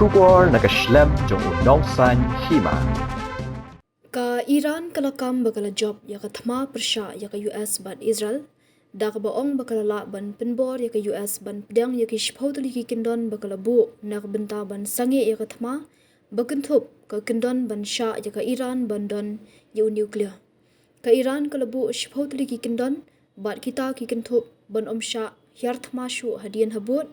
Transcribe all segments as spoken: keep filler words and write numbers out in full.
Khubor na ka shlem jong u nongsaiñ hima. Ka Iran ka la kam ba ka la jop ïa ka thma pyrshah ïa ka U S bad Israel, da kaba ong ba ka la lah ban pynbor ïa ka U S ban pdiang ïa ki shiphew tylli ki kyndon ba ka la buh na ka bynta ban sangeh ïa ka thma, ba kynthup ka kyndon ban shah ïa ka Iran ban don ïa u nuclear. Ka Iran ka la buh shiphew tylli ki kyndon, bad kita ki kynthup ban ym shah hiar thma shuh hadien habud,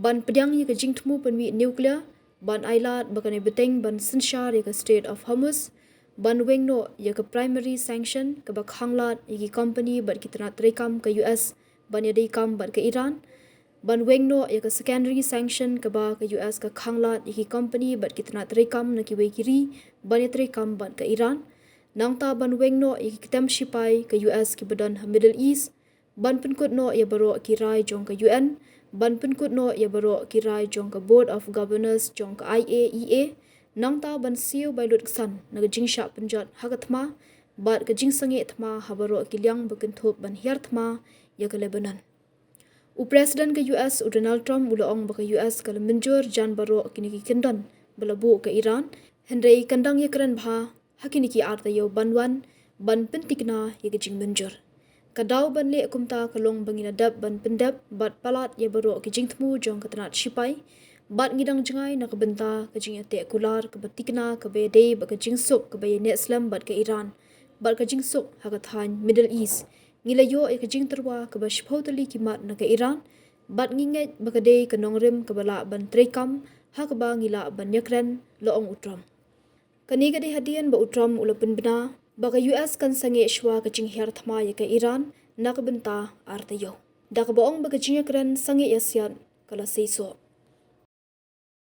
ban pdiang ïa ka jingthmu pynwit nuclear, ban ailad ba kan ïa bteng ban synshar ïa ka Strait of Hormuz, ban weng noh ïa ka primary sanction kaba khanglad ïa ki company bad ki tnat treikam ka U S ban ïadei kam bad ka Iran, ban weng noh ïa ka secondary sanction kaba ka U S ka khanglad ïa ki company bad ki tnat treikam na kiwei ki ri ban ïatreikam bad ka Iran. Nangta ban weng noh ïa ki ktem shipai ka U S kiba don ha Middle East, ban pynkut noh ïa baroh ki rai jong ka U N, ban pynkut noh ïa baroh ki rai jong ka Board of Governors jong ka I A E A, nangta ban siew bai lut ksan na ka jingshah pynjot ha ka thma bad ka jingsangeh thma ha baroh ki liang ba kynthup ban hiar thma ïa ka Lebanon. U President ka U S u Donald Trump u la ong ba ka U S ka la mynjur jan baroh kine ki kyndon ba la buh ka Iran, hynrei kan dang ïakren bha ha kine ki ar taïew ban wan ban pyntikna ïa ka jingmynjur. Ka daw ban leh kumta ka long ba ngi la dep ban pyndep bad palat ïa baroh ki jingthmu jong ka tnat shipai, bad ngi dang jngai na ka bynta ka jingïateh kular kaba tikna kaba ïadei bad ka jingsuk kaba ïaneh slem bad ka Iran bad ka jingsuk ha ka thaiñ Middle East. Ngi la ïoh ïa ka jingtyrwa kaba shiphew tylli ki mat na ka Iran, bad ngi ngeit ba ka dei ka nongrim kaba lah ban treikam ha kaba ngi lah ban ïakren, la ong u Trump. Kane ka dei hadien ba u Trump u la pynbna ba ka U S kan sangeh shuwa ka jinghiar thma ïa ka Iran na ka bynta ar taïew, da kaba ong ba ka jingïakren sangeh ïasiat ka la seisoh.